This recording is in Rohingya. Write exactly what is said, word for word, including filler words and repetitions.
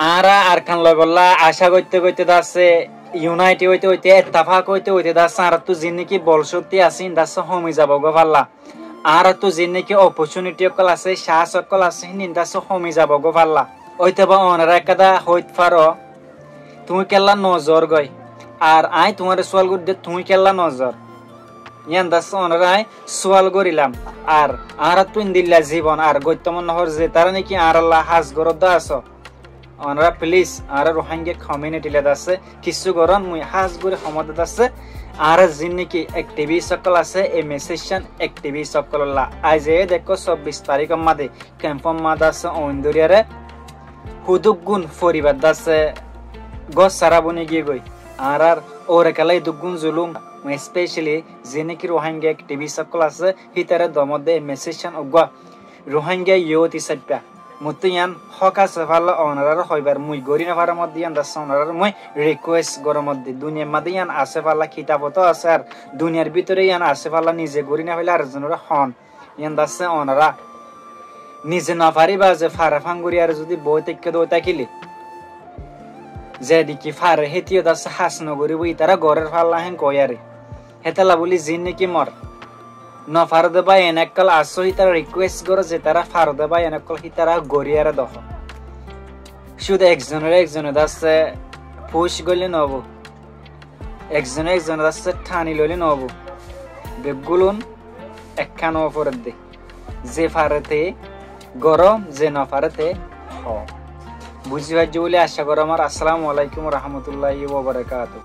Añára Arkan loibolla acá goitté goitté de asé, unite óite óite, ettefak óite óite de asé, añáráttu ziín niki bol cókti asé, híin de asé homi zaibo gó falla. Añáráttu ziín niki opportunity ókkol asé, chance ókkol asé, híin de asé homi zaibo gó falla. Óitoba onorá ekkán hotá hoit faro, tuñí kiyólla no zor goi? Ar aññí tuáñre sual gorí de, tuñí kiyólla no zor? Yían de asé onoráre aññí sual gorílam. Ar añáráttu endilla zibon ar goittó mon no hoór, zetará niki añárálla ham goródde asó, onorá please añára Ruáingga community lla de asé kissú gorón. Mui hás gorí hoómde de asé, añára ziín niki activist ókkol asé, e message yián activist ókkolólla. Aijja dekó sobbic taríkor máze kemfor máze de asé oin dóriyaré húduggún foribar de asé gór sára boni giyé goi. Añárár uore kiyólla edduggún zulúm, especially ziín niki Ruáingga activist ókkol asé, hítaré domodde e message yián uggúa Ruáingga youth hísafe. Mottú yían hók asé falla onoráre hoibar, mui gorí no farómodde yían de asé onoráre mui request gorómodde. Duniyair máze yían asé falla kitabotó asé, ar duniyar bútore yían asé falla nize gorí no faile ar zonoré hoón. Yían de asé onorá nize no faríba, ze fare fán gorí ar zodi boói táikko de ói tákile, ze deki fare hétiyó de asé ham no goríbo, itará gorér falla héen koiyaré. Hétolla bóli ziín niki mor no faro de bái en ókkol asó, hítará request goró, zetará faro de bái en ókkol hítará goríyaré dehó. Cúde ekzonoré ekzone de asé push goillé no óibo, ekzone ekzone de asé thani loilé no óibo. Beggún ekkán ói foredde. Ze fare te goró, ze no fare te hoó. Buzí faijjó bóli acá gorí añár. Assalamu alaikum wa rahmatullahi wa barakatuhu.